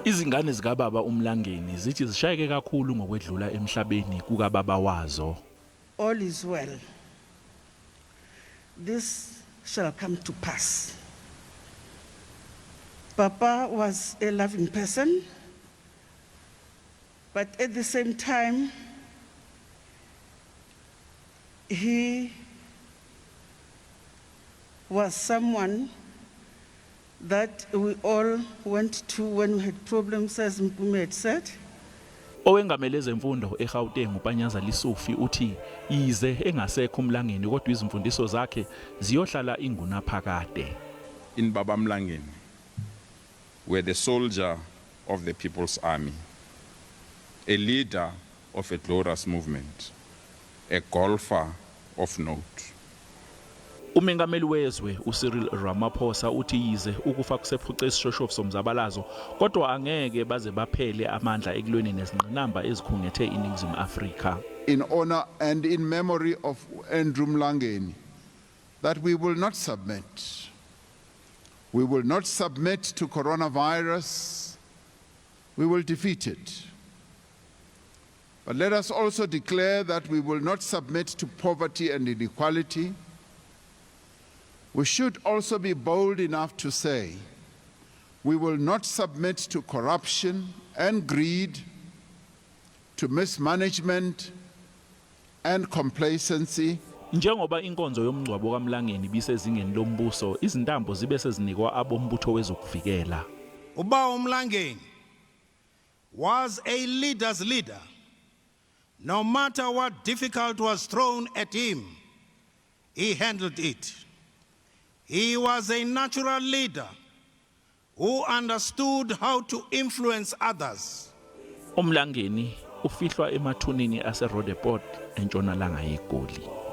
Izingane zikababa uMlangeni zithi zishayeke kakhulu ngokwedlula emhlabeni kukababa wazo. All is well. This shall come to pass. Papa was a loving person, but at the same time, he was someone that we all went to when we had problems, as Mpume had said. Owengamele ezemfundo eGauteng uPanyaza Lesufi uthi yize engasekho uMlangeni kodwa izimfundiso zakhe ziyohlala ingunaphakade. In Baba Mlangeni were the soldier of the People's Army, a leader of a glorious movement, a golfer of note. Umengameli wezwe uCyril Ramaphosa uthi yize ukufa kusephuce isishoshovu somzabalazo kodwa angeke baze baphele amandla ekulweni nezingqinamba ezikhungethe iNingizimu Afrika. In honor and in memory of Andrew Mlangeni, that we will not submit. We will not submit to coronavirus. We will defeat it. But let us also declare that we will not submit to poverty and inequality. We should also be bold enough to say we will not submit to corruption and greed, to mismanagement and complacency. Njengoba inkonzo yomngcwabo kaMlangeni ibisezingeni lombuso, izintambo zibe sezinikwa abombutho wezokuvikela. Uba uMlangeni was a leader's leader. No matter what difficult was thrown at him, he handled it. He was a natural leader who understood how to influence others. UMlangeni ufihlwa emathuneni aseRoodepoort entshonalanga yeGoli.